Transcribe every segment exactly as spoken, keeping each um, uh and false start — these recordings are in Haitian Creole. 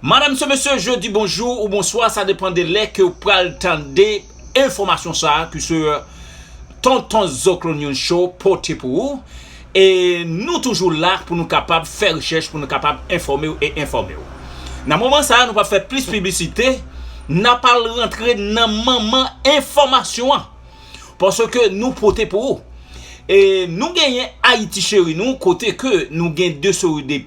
Madanm, se mesye, je di bonjou ou bonswa, sa depann de lè ke w pral tande enfòmasyon sa a, ke se Tonton Zoklo News Show pote pou ou. E nou toujou la pou nou kapab fè rechèch, pou nou kapab enfòme w e enfòme w. Nan moman sa a, nou p ap fè plis piblisite, n ap al rantre nan manman enfòmasyon an. Paske nou pote pou ou. E nou genyen Ayiti cheri nou, kote ke nou gen de seri de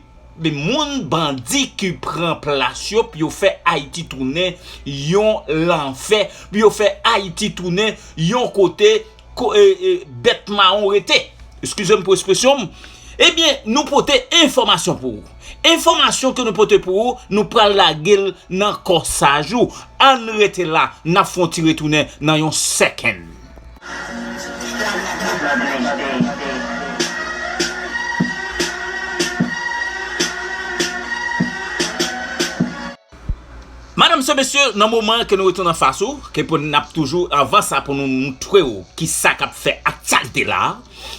de moun bandi ki pran plas yo pou yo fè Ayiti tounen yon lanfè, pou yo fè Ayiti tounen yon kote ko, e, e, bèt mawon rete. Eskize m pou ekspresyon m. Ebyen, nou pote enfòmasyon pou ou. Enfòmasyon ke nou pote pou ou, nou pral lage l nan kòsaj ou. Ann rete la, n ap fè yon ti retounen nan yon sèkonn. Madanm, se mesye, nan moman ke nou retounen anfas ou, ke pou n ap toujou anvan sa pou nou moutre w kisa k ap fè aktyalite la,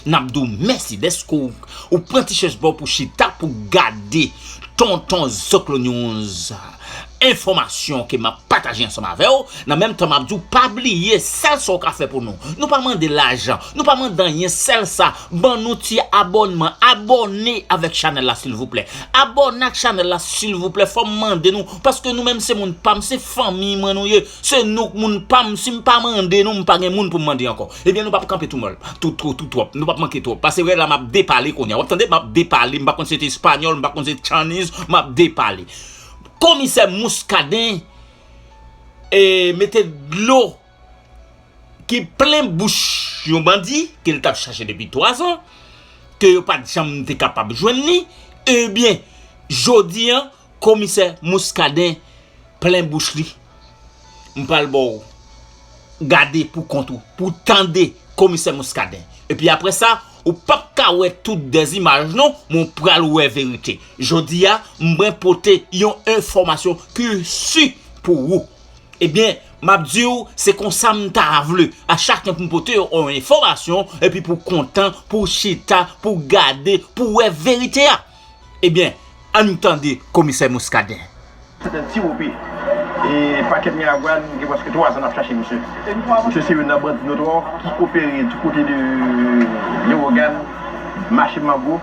n ap di w mèsi dèske w, ou pran ti chèz pa w pou chita, pou gade Tonton Zoklo News. Enfòmasyon ke m ap pataje ansanm avè w. Nan menm tan, m ap di w, pa bliye, sèl sa w ka fè pou nou. Nou pa mande lajan, nou pa mande anyen, sèl sa, ban nou ti abònman, abòne avèk chanèl la, silvouplè. Abòne ak chanèl la, silvouplè, fò m mande nou, paske nou menm se moun pa m, se fanmi mwen nou ye, se nou k moun pa m, si m pa mande nou, m pa gen moun pou m mande ankò. Ebyen, nou p ap kanpe tou mòl, tou, tou, tou twòp, nou p ap manke twòp. Paske wè la, m ap depale kounye a. W ap tande, m ap depale, m pa konn si se te espanyòl, m pa konn si se Chinese, m ap depale. Komisè Muscadin, e, mete dlo ki plen bouch yon bandi ke l t ap chache depi twazan, ke yo pa t janm te kapab jwenn li. Ebyen, jodi a, komisè Muscadin plen bouch li. M pral ba w gade pou kont ou, pou w tande komisè Muscadin. Epi apre sa, ou p ap ka wè tout dèzimaj non, men w pral wè verite. Jodi a, m pral pote yon enfòmasyon ki si pou ou. Ebyen, m ap di w, se konsa m ta vle a chak tan pou m pote yon enfòmasyon, epi pou w kontan, pou w chita, pou w gade, pou w wè verite a. Ebyen, ann tande komisè Muscadin. Se te ti wope. E pakèt Miragwàn, gen prèske twa zan n ap chache misye. Misye se youn nan bandi notwa ki opere di kote de Lewogàn, mache mango.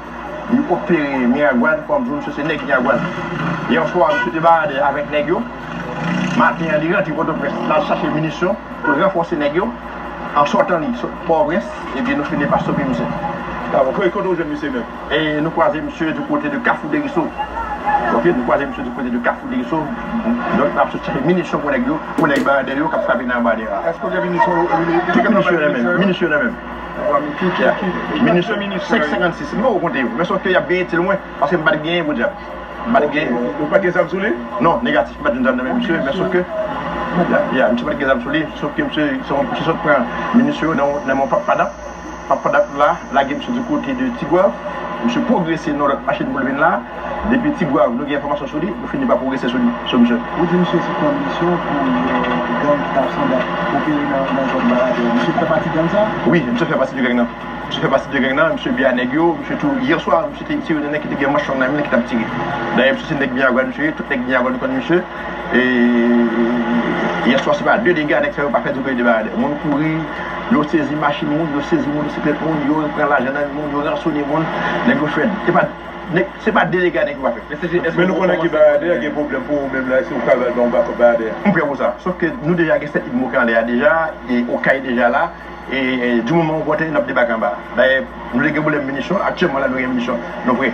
Li opere Miragwàn, kòm di w, misye se nèg Miragwàn. Yè swa, misye te Baradè avèk nèg yo. Maten an, li rantre Pòtoprens, l al chache minisyon pou l ranfòse nèg yo. An sòtan, li sot Pòtoprens, epi nou fini pa stope misye. Dakò, kote, kote w jwenn misye menm? E nou kwaze misye di kote de Kafou Deriso. Ok, nou kwaze misye di kote de Kafou Deriso. Donk, n ap sot chache minisyon pou nèg yo, pou nèg Baradè yo k ap frape nan Baradè a. Èske w gen minisyon? Tout minisyon nan men m, minisyon nan men m. Minisyon senk senkann sis, m poko konte yo. Men sòf ke y ap genyen ti lwen, paske m pa t genyen pou dyab. M pa t genyen. Ou pa t gen zam sou li? Non, negatif, m pa t jwenn zam nan men misye, men sòf ke, ya, ya, misye pa t gen zam sou li, sòf ke misye, se yon, misye sot pran minisyon yo nan, nan men yon pap padap. Pap padap la, lage misye di kote de Tigwav. Misye pwogrese nan lòt machin pou l vin la. Depi Tigwav, nou gen enfòmasyon sou li, nou fini pa pwogrese sou li, sou misye. Ou di misye sot pran minisyon pou, euh, gang ki t ap sanble opere nan, nan zòn Baradè. Misye fè pati gang sa? Wi, misye fè pati de gang nan. Misye fè pati de gang nan, misye byen a nèg yo, misye tou, yè swa, misye te, se youn nan nèg ki te gen manch long nan men l ki t ap tire. Dayè, misye se nèg Miragwàn, misye, tout nèg Miragwàn konn misye. E, yè swa, se pa de dega nèg sa yo pa fè di kote de Baradè. Moun kouri, yo sezi machin moun, yo sezi motosiklèt moun, yo pran lajan nan men moun, yo ransone moun, nèg yo fè, se pa, nèg, se pa de dega nèg yo pa fè. Men nou konnen ke Baradè gen pwoblèm pou ou menm la, si ou ka al ba yon bakòp Baradè. M prè pou sa. Sòf ke nou deja gen sèt Ibmo ki anlè a deja, e Okay deja la, e, e, di moman ou konte, n ap debake anba. Dayè, nou te gen pwoblèm minisyon, aktyèlman la nou gen minisyon. Nou prè.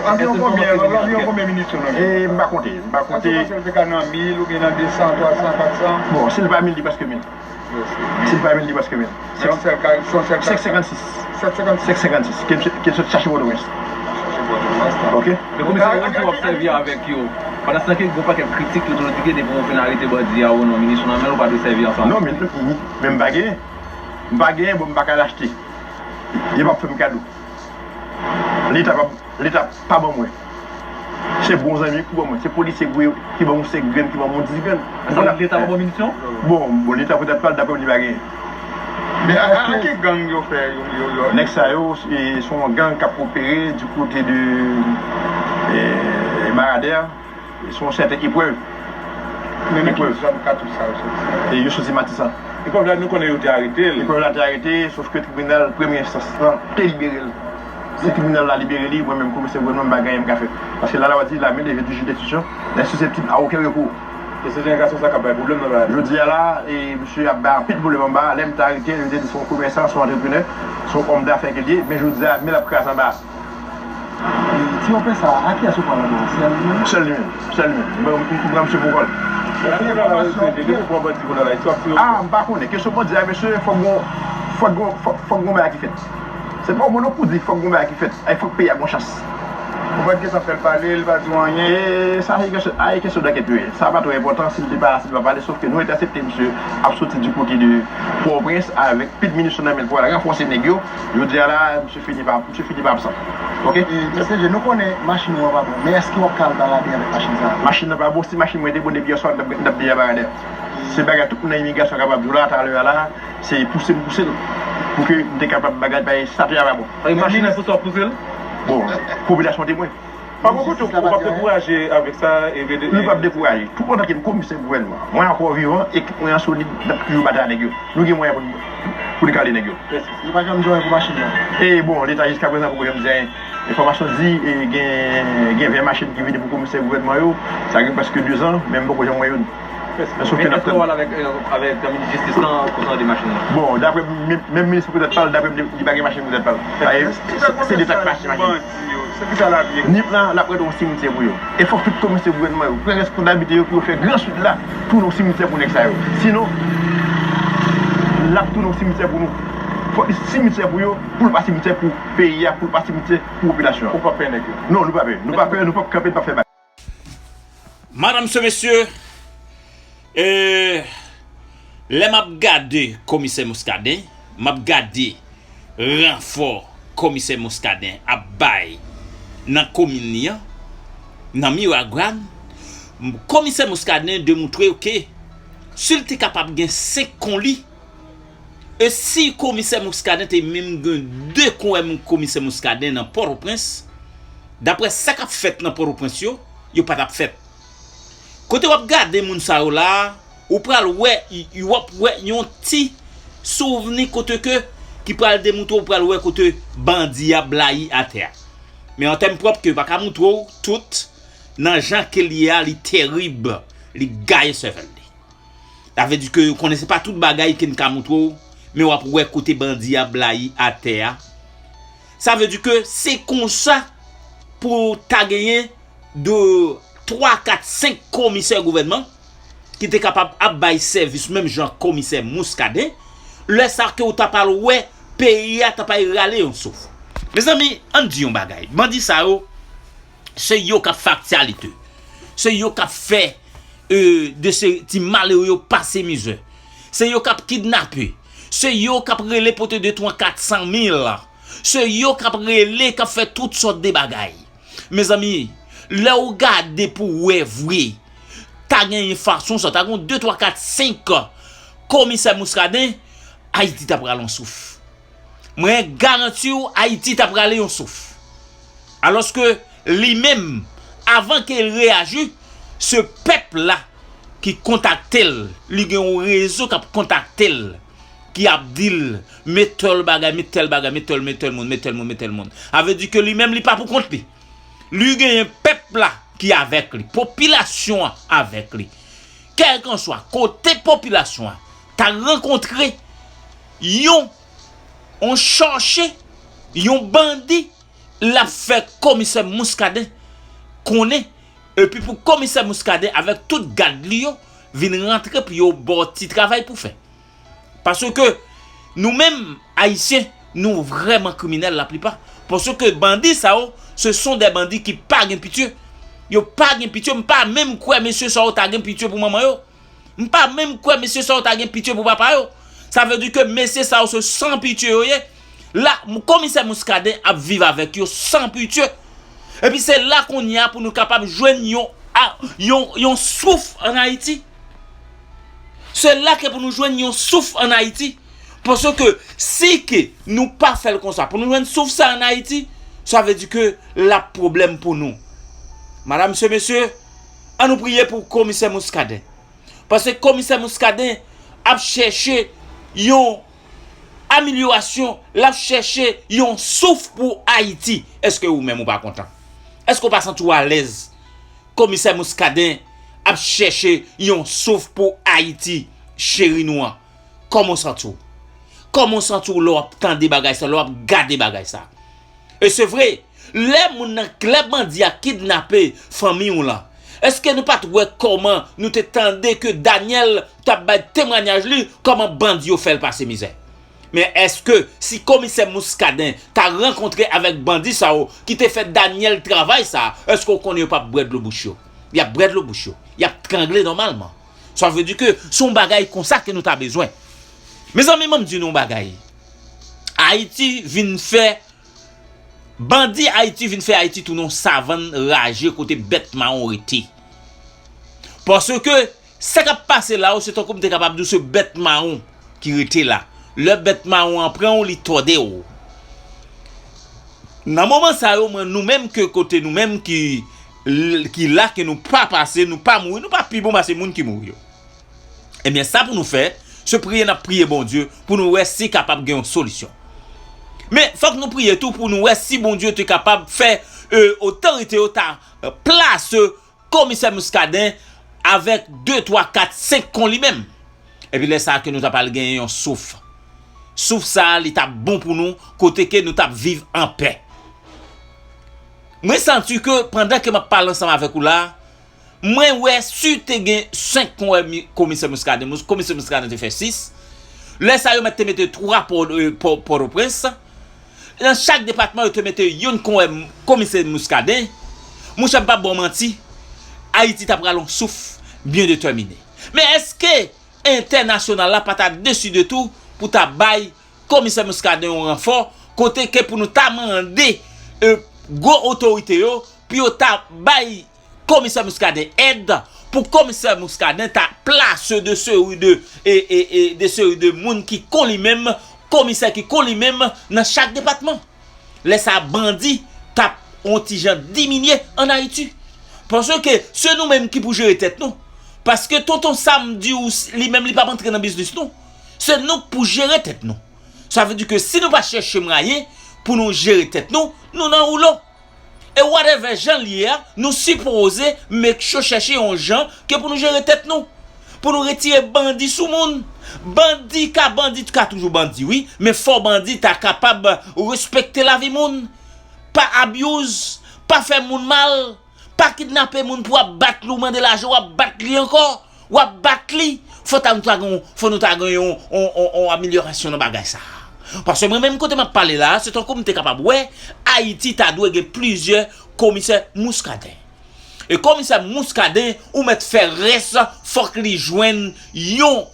Anviwon konbyen, anviwon konbyen minisyon nou gen? E, m pa konte, m pa konte. Èske w panse l te ka nan mil oubyen nan de san, twa san, kat san? Bon, si l pa mil, li prèske mil. Si l pa mil, li prèske mil. Se yon sèl kay, se yon sèl kay. Senk senkann sis. Sèt senkann sis. Senk senkann sis. Ke misye, ke misye chache Pòtoprens. Chache Pòtoprens la. Ok. Men komisè, ou di w ap sèvi avèk yo. Pandan se tan ke gon pakèt kritik yo toujou di ke depi w fin arete bandi a, ou non, minisyon nan men l, ou pa dwe sèvi ansanm. Non, men, men m pa genyen. M pa genyen, bon, m pa ka l achte. Yo p ap fè m kado. Leta p ap Leta pa ban mwen. Se bon zanmi ki ban mwen. Se polisye ki ban mwen senk grenn, ki ban mwen dis grenn. Sa vle di Leta pa ban minisyon? Bon, bon, Leta poutèt pa l, daprè m, li pa genyen. Men a, a, a ki gang yo fè yo, yo, yo? Nèg sa yo, se, se yon gang k ap opere di kote de, e, Baradè. Se yon sèten eprèv. Men nan ki zòn katouch sa yo soti? E yo soti Matisan. Eprèv la, nou konnen yo te arete l. Eprèv la te arete, sof ke tribinal premye enstans lan te libere l. Si tribinal la libere li, mwen menm komisè gouvènman m pa gen anyen m ka fè. Paske la lwa di la men leve du juge d'instruction n'est susceptible à aucun recours. E se jan gason sa k ap bay pwoblèm nan bagay la. Jodi a la, e, misye ap bay anpil pwoblèm anba. Lè m te arete l, yo te di se yon komèsan, se yon antreprenè, se yon òm dafè ke l ye, men jodi a, men l ap kraze anba. Ti wopè sa, a kiyès ou pral anba? Se a li menm? Sèl li menm, sèl li menm. M pran, m pran misye pou kòl. Eske la la reprezante, gen pran bandi kounye a la, istwa ki... Ah, m pa konnen. Kesyon bandi a, mesye, fòk gon, fòk gon, fòk, fòk gon bagay ki fèt. Se pa yon moun non pou di fòk gon bagay ki fèt. Ay, fòk peyi a gon chans. Ou pa t gentan fè l pale, li pa di w anyen. E sa se kesyon, a, e kesyon dankèt yo ye. Sa pa twò enpòtan si l te pa, si l pa pale, sof ke nou entèsepte misye ap soti di kote de Pòtoprens avèk pit minisyon nan men l pou al ranfòse nèg yo. Jodi a la, misye fini pa, misye fini pa absan. Oke? E, mesye Dje, nou konnen machin ou an pa bon, men èske w ap ka al balade avèk machin sa a? Machin nan pa bon, si machin mwen te bon depi yè swa, m t ap, m t ap deja balade. Se bagay tout moun nan imigrasyon kapab di w la, talè a la, se pouse m pouse l pou ke m te kapab bagay, bagay statè a pa bon. E machin nan pou sa w pouse l? Bon, popilasyon te mwen. Pa gen kote ou p ap dekouraje avèk sa, e vede... Nou p ap dekouraje. Tou pandan ke m komisè gouvènman, mwen ankò vivan, ekip mwen an solid, n ap toujou batay nèg yo. Nou gen mwayen pou n, pou n kale nèg yo. Yo pa janm di anyen pou machin nan? E bon, Leta jiskaprezan poko janm di anyen. Enfòmasyon di, e, gen, gen ven machin ki vini pou komisè gouvènman yo. Sa gen prèske de zan, men m poko janm wè youn. Èske w al avèk, avèk minis jistis lan konsènan de machin nan? Bon, daprè menm minis pou tèt pa l, daprè m, li pa gen machin pou tèt pa l. Se Leta k pa achte machin. Nip la, l ap rete yon simityè pou yo. E fòk tout komisè gouvènman yo pran responsabilite yo pou yo fè Gran Sid la tounen yon simityè pou nèg sa yo. Sinon, l ap tounen yon simityè pou nou. Fòk li simityè pou yo, pou l pa simityè pou peyi a, pou l pa simityè pou popilasyon an. Ou pa pè nèg yo? Non, nou pa pè. Nou pa pè, nou p ap kanpe, n p ap fè bagay. Madanm, se mesye, e, lè m ap gade komisè Muscadin, m ap gade ranfò komisè Muscadin ap bay nan komin li an, nan Miragwàn, komisè Muscadin demoutre ke si l te kapab gen senk kon li, e si komisè Muscadin te menm gen de kon wè komisè Muscadin nan Pòtoprens, daprè sa k ap fèt nan Pòtoprens yo, yo pa t ap fèt. Kote w ap gade moun sa yo la, ou pral wè, w ap wè yon ti souvni kote ke, ki pral demoutre w pral wè kote bandi a blayi atè a. Men an tèm pwòp ke yo pa ka moutre w tout, nan jan ke l ye a, li terib, li gaye sèvèl li. Sa vle di ke yo konnen se pa tout bagay ke n ka moutre w, men w ap wè kote bandi a blayi atè a. Sa vle di ke se konsa pou ta genyen de twa, kat, senk komisè gouvènman ki te kapab ap bay sèvis menm jan komisè Muscadin, lè sa ke w ta pral wè peyi a ta pral rale yon souf. Mezanmi, ann di yon bagay. Bandi sa yo, se yo k ap fè aktyalite. Se yo k ap fè, e, de se ti malere yo pase mizè. Se yo k ap kidnape. Se yo k ap rele pote de twa kat san mil. Se yo k ap rele, k ap fè tout sòt de bagay. Mezanmi, lè w gade pou w wè vre, ta genyen fason sa, ta gen de, twa, kat, senk komisè Muscadin, Ayiti ta pral yon souf. Mwen garanti w, Ayiti ta prale yon souf. Alòske li menm, avan ke l reyaji, se pèp la ki kontakte l. Li gen yon rezo k ap kontakte l, ki ap di l, met tèl bagay, met tèl bagay, met tèl, met tèl moun, met tèl moun, met tèl moun. Sa vle di ke li menm, li pa pou kont li. Li genyen pèp la ki avèk li, popilasyon an avèk li. Kèlkanswa kote popilasyon an ta rankontre yon, yon chòche, yon bandi, l ap fè komisè Muscadin konnen, epi pou komisè Muscadin avèk tout gad li yo vin rantre pou yo ba w ti travay pou fè. Paske nou menm, Ayisyen, nou vrèman kriminèl laplipa. Paske bandi sa yo, ce sont des bandits qui pa gen pitye. Yo pa gen pitye, m pa menm kwè mesye sa yo ta gen pitye pou manman yo. M pa menm kwè mesye sa yo ta gen pitye pou papa yo. Sa vle di ke mesye sa yo se san pitye yo ye. La, m-, komisè Muscadin ap viv avèk yo san pitye. Epi se la kounye a pou nou kapab jwenn yon, a, yon, yon souf ann Ayiti. Se la ke pou nou jwenn yon souf ann Ayiti. Paske si ke nou pa fè l konsa, pou nou jwenn souf sa ann Ayiti, sa vle di ke l ap pwoblèm pou nou. Madam, se mesye, An nou priye pou komisè Muscadin. Paske komisè Muscadin ap chèche yon amelyorasyon, l ap chèche yon souf pou Ayiti. Èske ou menm ou pa kontan? Èske ou pa santi w alèz? Komisè Muscadin ap chèche yon souf pou Ayiti cheri nou an. Kòman w santi w? Kòman w santi w lè w ap tande bagay sa, lè w ap gade bagay sa? E se vre, lè moun nan, lè bandi a kidnape fanmi w lan, èske nou pa t wè kòman nou te tande ke Daniel t ap bay temwanyaj li, kòman bandi yo fè l pase mizè? Men èske si komisè Muscadin ta rankontre avèk bandi sa yo ki te fè Daniel travay sa, èske w konnen yo p ap bwè dlo bouch yo? Y ap bwè dlo bouch yo. Y ap trangle nòmalman. Sa vle di ke se yon bagay konsa ke nou ta bezwen. Mezanmi, ban m di nou yon bagay. Ayiti vin fè, bandi Ayiti vin fè Ayiti tounen yon savann raje kote bèt mawon rete. Paske sa k ap pase la yo, se tankou m te kapab di w se bèt mawon ki rete la. Lè bèt mawon an pran w, li tòde w. Nan moman sa yo, mwen, nou menm ke kote nou menm ki, ki la, ke nou pa pase, nou pa mouri, nou pa pi bon pase moun ki mouri yo. Ebyen, sa pou nou fè, se priye n ap priye Bondye pou nou wè si kapab gen yon solisyon. Men, fòk nou priye tou pou nou wè si Bondye te kapab fè, e, otorite yo ta, e, plase komisè Muscadin avèk de, twa, kat, senk kon li menm. Epi lè sa a ke nou t ap al genyen yon souf. Souf sa a, li t ap bon pou nou, kote ke nou t ap viv anpè. Mwen santi ke pandan ke m ap pale ansanm avèk ou la, mwen wè si te gen senk kon wè mi-, komisè Muscadin, mus-, komisè Muscadin te fè sis. Lè sa yo mèt te mete twa Pò-, e, Pò-, Pòtoprens. Nan chak depatman, yo te mete youn kon wè m-, komisè Muscadin. Monchè, m p ap ba w manti, Ayiti ta pral yon souf byen detèmine. Men èske entènasyonal la pa ta deside tou pou ta bay komisè Muscadin yon ranfò, kote ke pou nou ta mande, e, gwo otorite yo, pou yo ta bay komisè Muscadin èd, pou komisè Muscadin ta plase de seri de, e, e, e, de seri de moun ki kon li menm, komisè ki kon li menm nan chak depatman. Lè sa a, bandi t ap yon ti jan diminye ann Ayiti. Paske se nou menm ki pou jere tèt nou. Paske Tonton Sam di w s-, li menm li p ap antre nan biznis nou. Se nou k pou jere tèt nou. Sa vle di ke si nou pa chèche mwayen pou nou jere tèt nou, nou nan woulo. E whatever jan l ye a, nou sipoze make sure chèche yon jan ke pou nou jere tèt nou. Pou nou retire bandi sou moun. Bandi ka, bandi ka toujou bandi, wi, men fò bandi ta kapab respekte lavi moun. Pa abuse, pa fè moun mal, pa kidnape moun pou w ap bat li, w mande lajan, w ap bat li ankò. W ap bat li. Fò ta, nou ta gen, fò nou ta gen yon, yon, yon, yon amelyorasyon nan bagay sa a. Paske mwen menm kote m ap pale la, se tankou m te kapab wè Ayiti ta dwe gen plizyè komisè Muscadin. E komisè Muscadin, ou mèt fè rès, fòk li jwenn yon,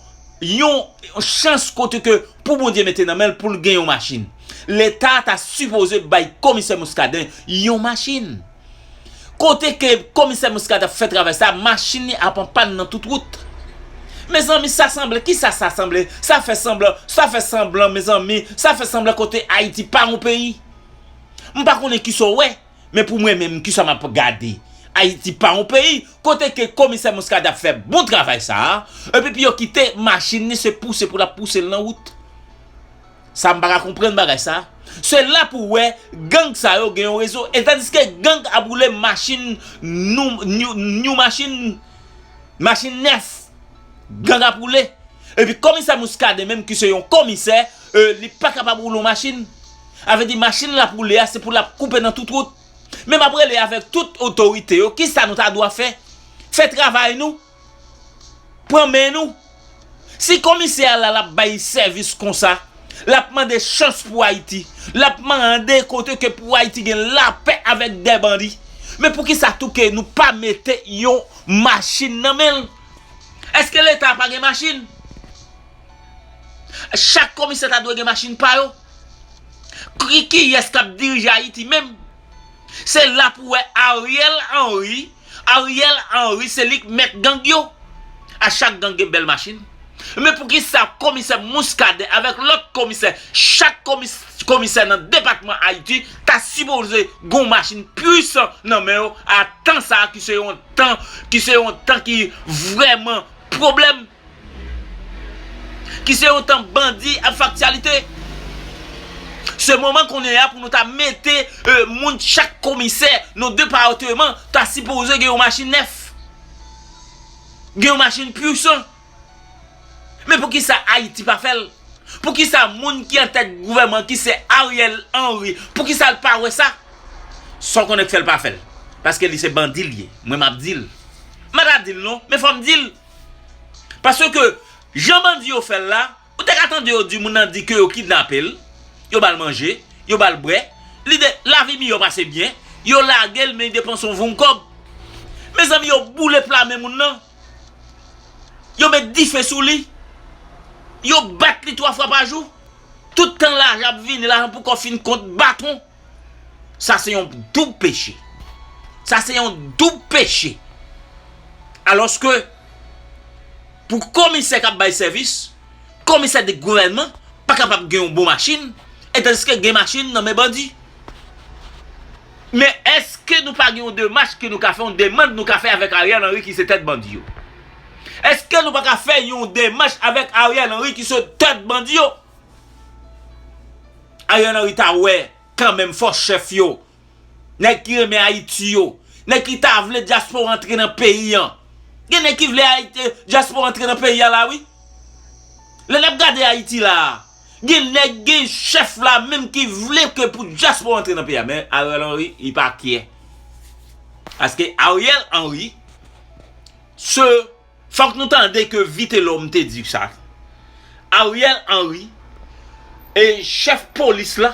yon chans kote ke pou Bondye mete nan men l pou l gen yon machin. Leta ta sipoze bay komisè Muscadin yon machin. Kote ke komisè Muscadin ap fè travay sa, machin li ap an pàn nan tout wout. Mezanmi, sa sanble, kisa sa sanble? Sa fè sanblan, sa fè sanblan, mezanmi, sa fè sanblan kote Ayiti pa yon peyi. M pa konnen kisa w wè, men pou mwen menm, kisa m ap gade? Ayiti pa yon peyi, kote ke komisè Muscadin ap fè bon travay sa a, epi pou yo kite machin li, se pouse pou l ap pouse l nan wout. Sa m pa ka konprann bagay sa. Se la pou w wè gang sa yo gen yon rezo. E tandiske gang ap woule machin nou, nou, nou machin, machin nèf. Gang ap woule. Epi komisè Muscadin menm ki se yon komisè, e, li pa kapab woule yon machin. A vle di machin l ap woule a, se pou l ap koupe nan tout wout. Men m ap rele avèk tout otorite yo, kisa nou ta dwa fè? Fè travay nou. Pran men nou. Si komisè a la, l ap bay sèvis konsa, l ap mande chans pou Ayiti, l ap mande kote ke pou Ayiti gen lapè avèk dè bandi. Men poukisa tou ke nou pa mete yon machin nan men l? Èske Leta pa gen machin? Chak komisè ta dwe gen machin pa yo. Ki, kiyès k ap dirije Ayiti menm? Se la pou wè Ariel Henry. Ariel Henry se li k mèt gang yo. A chak gang gen bèl machin. Men poukisa komisè Muscadin avèk lòt komisè, chak komis, komisè nan depatman Ayiti ta sipoze gon machin pwisan nan men yo, a tan sa a ki se yon tan, ki se yon tan ki vrèman pwoblèm, ki se yon tan bandi ap fè aktyalite. Se moman kounye a pou nou ta mete, euh, moun chak komisè nan depatman ta sipoze gen yon machin nèf, gen yon machin pwisan. Men poukisa Ayiti pa fè l? Poukisa moun ki an tèt gouvènman ki se Ariel Henry, poukisa l pa wè sa? Sa w konnen k fè l pa fè l? Paske li se bandi l ye. Mwen m ap di l. M pa ta di l non, men fò m di l. Paske jan bandi yo fè l la, ou te ka tande yo di moun nan di ke yo kidnape l, yo ba l manje, yo ba l bwè. Li de lavi miyò pase byen, yo lage l men li depanse yon voum kòb. Mezanmi, yo boule pla men moun nan. Yo met dife sou li. Yo bat li twa fwa pa jou. Tout tan lajan ap vini, lajan poko fin kont baton. Sa se yon doub peche. Sa se yon doub peche. Alòske, pou komisè k ap bay sèvis, komisè de gouvènman pa kapab gen yon bon machin, e tandiske gen machin nan men bandi. Men èske nou pa gen yon demach ke nou ka fè, yon demann nou ka fè avèk Ariel Henry ki se tèt bandi yo? Èske nou pa ka fè yon demach avèk Ariel Henry ki se tèt bandi yo? Ariel Henry ta wè kanmenm fòs chèf yo, nèg ki renmen Ayiti yo, nèg ki ta vle dyaspora antre nan peyi an. Gen nèg ki vle Ayiti, dyaspora antre nan peyi a la, wi. Lè n ap gade Ayiti la, gen nèg, gen chèf la menm ki vle ke pou dyaspora antre nan peyi a. Men Ariel Henry, li pa kyè. Paske Ariel Henry, se, fòk nou tande ke Vitelhomme te di sa. Ariel Henry e chèf polis la.